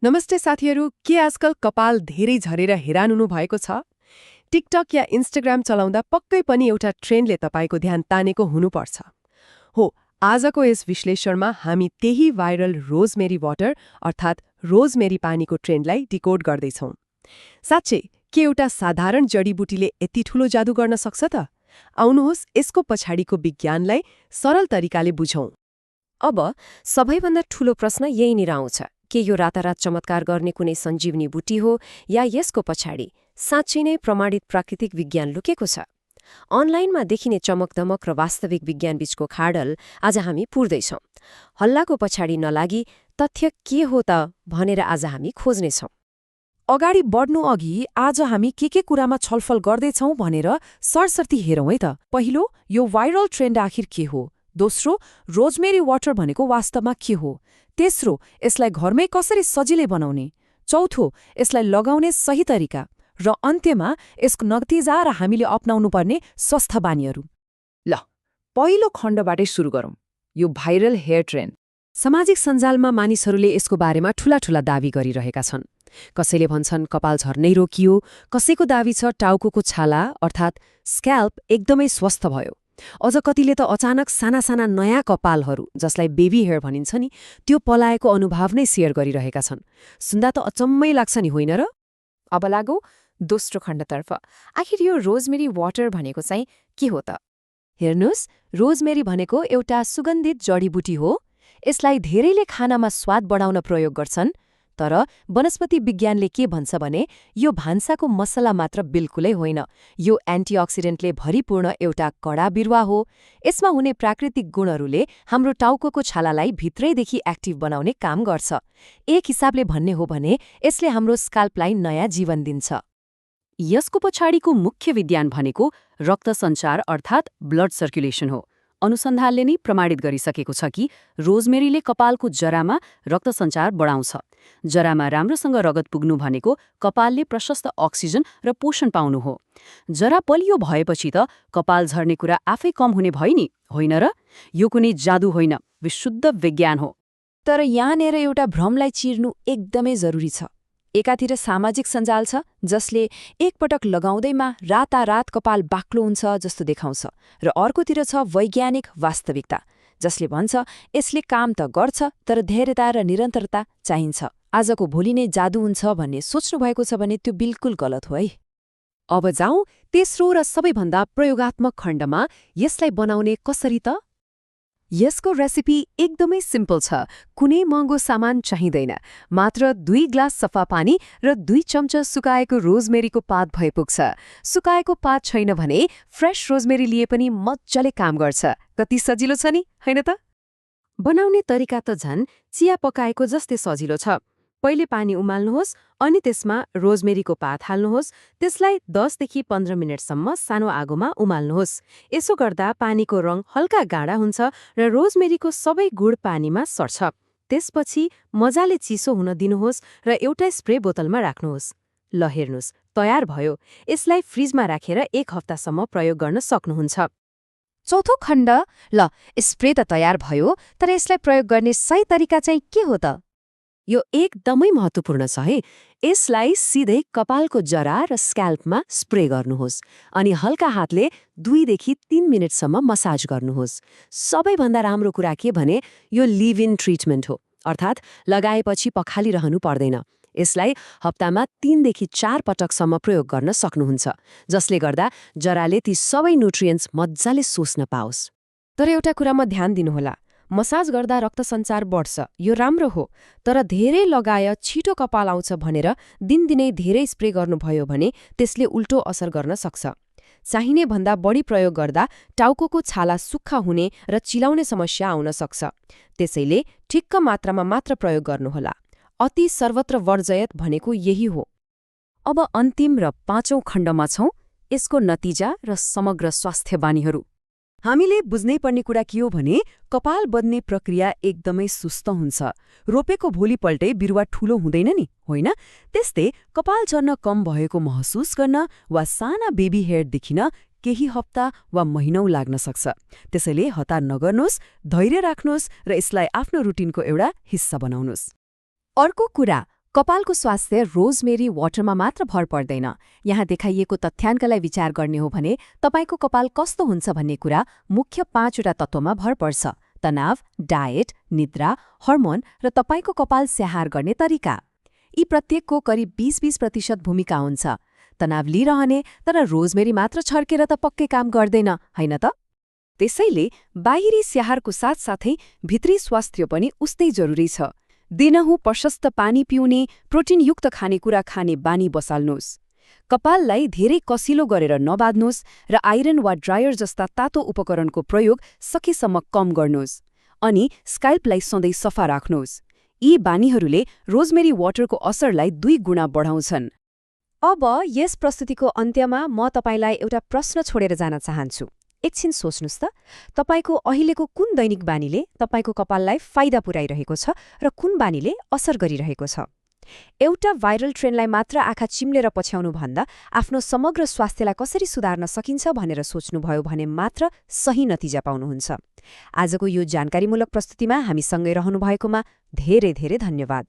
नमस्ते साथीहरू, के आजकल कपाल धेरै झरेर हैरान हुनु भएको छ? टिकटक या इन्स्टाग्राम चलाउँदा पक्कै पनि एउटा ट्रेन्डले तपाईँको ध्यान तानेको हुनुपर्छ। हो, आजको यस विश्लेषणमा हामी त्यही भाइरल रोजमेरी वाटर अर्थात् रोजमेरी पानीको ट्रेन्डलाई डिकोड गर्दैछौँ। साँच्चै के एउटा साधारण जडीबुटीले यति ठूलो जादु गर्न सक्छ त? आउनुहोस् यसको पछाडिको विज्ञानलाई सरल तरिकाले बुझौँ। अब सबैभन्दा ठूलो प्रश्न यहीँनिर आउँछ, के यो रातारात चमत्कार गर्ने कुनै सञ्जीवनी बुटी हो या यसको पछाडि साँच्चै नै प्रमाणित प्राकृतिक विज्ञान लुकेको छ? अनलाइनमा देखिने चमकदमक र वास्तविक विज्ञान बीचको खाडल आज हामी पुर्दैछौँ। हल्लाको पछाडि नलागी तथ्य के हो त भनेर आज हामी खोज्नेछौँ। अगाडि बढ्नु अघि आज हामी के कुरामा छलफल गर्दैछौँ भनेर सरसर्ती हेरौँ है त। पहिलो, यो भाइरल ट्रेन्ड आखिर के हो? दोस्रो, रोजमेरी वाटर भनेको वास्तवमा के हो? तेस्रो, यसलाई घरमै कसरी सजिलै बनाउने? चौथो, यसलाई लगाउने सही तरिका। र अन्त्यमा यसको नतिजा र हामीले अपनाउनुपर्ने स्वस्थ बानीहरू। ल, पहिलो खण्डबाटै सुरु गरौँ। यो भाइरल हेयर ट्रेन्ड। सामाजिक सञ्जालमा मानिसहरूले यसको बारेमा ठूला दावी गरिरहेका छन्। कसैले भन्छन् कपाल झर्नै रोकियो, कसैको दावी छ टाउकोको छाला अर्थात् स्क्याल्प एकदमै स्वस्थ भयो। अझ कतिले त अचानक साना नयाँ कपालहरू जसलाई बेबी हेयर भनिन्छ नि, त्यो पलाएको अनुभव नै सेयर गरिरहेका छन्। सुन्दा त अचम्मै लाग्छ नि, होइन र? अब लागौ दोस्रो खण्डतर्फ। आखिर यो रोजमेरी वाटर भनेको चाहिँ के हो त? हेर्नुहोस्, रोजमेरी भनेको एउटा सुगन्धित जडीबुटी हो। यसलाई धेरैले खानामा स्वाद बढाउन प्रयोग गर्छन्, तर वनस्पति विज्ञानले के भन्छ भने यो भान्साको मसला मात्र बिल्कुलै होइन। यो एन्टिअक्सिडेन्टले भरिपूर्ण एउटा कडा बिरुवा हो। यसमा हुने प्राकृतिक गुणहरूले हाम्रो टाउकोको छालालाई भित्रैदेखि एक्टिभ बनाउने काम गर्छ। एक हिसाबले भन्ने हो भने यसले हाम्रो स्काल्पलाई नयाँ जीवन दिन्छ। यसको पछाडिको मुख्य विज्ञान भनेको रक्त सञ्चार अर्थात् ब्लड सर्कुलेसन हो। अनुसन्धानले नै प्रमाणित गरिसकेको छ कि रोजमेरीले कपालको जरामा रक्त सञ्चार बढाउँछ। जरामा राम्रोसँग रगत पुग्नु भनेको कपालले प्रशस्त अक्सिजन र पोषण पाउनु हो। जरा बलियो भएपछि त कपाल झर्ने कुरा आफै कम हुने भयो नि, होइन र? यो कुनै जादु होइन, विशुद्ध विज्ञान हो। तर यहाँनिर एउटा भ्रमलाई चिर्नु एकदमै जरुरी छ। एकातिर सामाजिक सञ्जाल छ जसले एकपटक लगाउँदैमा रातारात कपाल बाक्लो हुन्छ जस्तो देखाउँछ, र अर्कोतिर छ वैज्ञानिक वास्तविकता जसले भन्छ यसले काम त गर्छ तर धैर्यता र निरन्तरता चाहिन्छ। आजको भोलि नै जादु हुन्छ भन्ने सोच्नु भएको छ भने त्यो बिल्कुल गलत हो है। अब जाउँ तेस्रो र सबैभन्दा प्रयोगात्मक खण्डमा, यसलाई बनाउने कसरी त? यसको रेसिपी एकदमै सिम्पल छ। कुनै महँगो सामान चाहिँदैन, मात्र 2 ग्लास सफा पानी र 2 चम्चा सुकाएको रोजमेरीको पात भए पुग्छ। सुकाएको पात छैन भने फ्रेश रोजमेरी लिए पनि मज्जाले काम गर्छ। कति सजिलो छ नि, होइन त? बनाउने तरिका त झन् चिया पकाएको जस्तै सजिलो छ। पहिले पानी उमाल्नुहोस्, अनि त्यसमा रोजमेरीको पात हाल्नुहोस्। त्यसलाई 10 देखि 15 मिनटसम्म सानो आगोमा उमाल्नुहोस्। यसो गर्दा पानीको रङ हल्का गाढा हुन्छ र रोजमेरीको सबै गुण पानीमा सर्छ। त्यसपछि मजाले चिसो हुन दिनुहोस् र एउटा स्प्रे बोतलमा राख्नुहोस्। ल हेर्नुहोस्, तयार भयो। यसलाई फ्रिजमा राखेर 1 हप्तासम्म प्रयोग गर्न सक्नुहुन्छ। चौथो खण्ड, ल स्प्रे त तयार भयो, तर यसलाई प्रयोग गर्ने सही तरिका चाहिँ के हो त? यो एकदमै महत्त्वपूर्ण छ है। यसलाई सिधै कपालको जरा र स्क्याल्पमा स्प्रे गर्नुहोस्, अनि हल्का हातले 2 देखि 3 मिनटसम्म मसाज गर्नुहोस्। सबैभन्दा राम्रो कुरा के भने यो लिभ इन ट्रिटमेन्ट हो, अर्थात् लगाएपछि पखालिरहनु पर्दैन। यसलाई हप्तामा 3 देखि 4 पटकसम्म प्रयोग गर्न सक्नुहुन्छ, जसले गर्दा जराले ती सबै न्युट्रिएन्ट्स मजाले सोच्न पाओस्। तर एउटा कुरामा ध्यान दिनुहोला, मसाज गर्दा रक्त सञ्चार बढ्छ, यो राम्रो हो। तर धेरै लगाए छिटो कपाल आउँछ भनेर दिनदिनै धेरै स्प्रे गर्नुभयो भने त्यसले उल्टो असर गर्न सक्छ। चाहिने भन्दा बढी प्रयोग गर्दा टाउकोको छाला सुक्खा हुने र चिलाउने समस्या आउन सक्छ। त्यसैले ठिक्क मात्रामा मात्र प्रयोग गर्नुहोला। अति सर्वत्र वर्जयत भनेको यही हो। अब अन्तिम र 5औं खण्डमा छौँ, यसको नतिजा र समग्र स्वास्थ्य बानीहरू। हामीले बुझ्नै पर्ने कुरा के हो भने कपाल बढ्ने प्रक्रिया एकदमै सुस्त हुन्छ। रोपेको भोलिपल्टै बिरुवा ठूलो हुँदैन नि, होइन? त्यस्तै कपाल झर्न कम भएको महसुस गर्न वा साना बेबी हेयर देखिन केही हप्ता वा महिनौ लाग्न सक्छ। त्यसैले हतार नगर्नुहोस्, धैर्य राख्नुहोस् र यसलाई आफ्नो रुटिनको एउटा हिस्सा बनाउनुहोस्। अर्को कुरा, कपालको स्वास्थ्य रोजमेरी वाटरमा मात्र भर पर्दैन। यहाँ देखाइएको तथ्याङ्कलाई विचार गर्ने हो भने तपाईको कपाल कस्तो हुन्छ भन्ने कुरा मुख्य 5वटा तत्त्वमा भर पर्छ: तनाव, डायट, निद्रा, हर्मोन र तपाईको कपाल स्याहार गर्ने तरिका। यी प्रत्येकको करिब 20-20% भूमिका हुन्छ। तनाव लिइरहने तर रोजमेरी मात्र छर्केर त पक्कै काम गर्दैन, होइन त? त्यसैले बाहिरी स्याहारको साथसाथै भित्री स्वास्थ्य पनि उस्तै जरुरी छ। दिनहुँ प्रशस्त पानी पिउने, प्रोटिनयुक्त खानेकुरा खाने बानी बसाल्नुहोस्। कपाललाई धेरै कसिलो गरेर नबाध्नुहोस् र आइरन वा ड्रायर जस्ता तातो उपकरणको प्रयोग सकेसम्म कम गर्नुहोस्। अनि स्काल्पलाई सधैँ सफा राख्नुहोस्। यी बानीहरूले रोजमेरी वाटरको असरलाई 2 गुणा बढाउँछन्। अब यस प्रस्तुतिको अन्त्यमा म तपाईलाई एउटा प्रश्न छोडेर जान चाहन्छु। एकछिन सोच्नुस् त, तपाईको अहिलेको कुन दैनिक बानीले तपाईको कपाललाई फाइदा पुर्याइरहेको छ र कुन बानीले असर गरिरहेको छ? एउटा भाइरल ट्रेन्डलाई मात्र आँखा चिम्लेर पछ्याउनुभन्दा आफ्नो समग्र स्वास्थ्यलाई कसरी सुधार्न सकिन्छ भनेर सोच्नुभयो भने मात्र सही नतिजा पाउनुहुन्छ। आजको यो जानकारीमूलक प्रस्तुतिमा हामीसँगै रहनुभएकोमा धेरै धेरै धन्यवाद।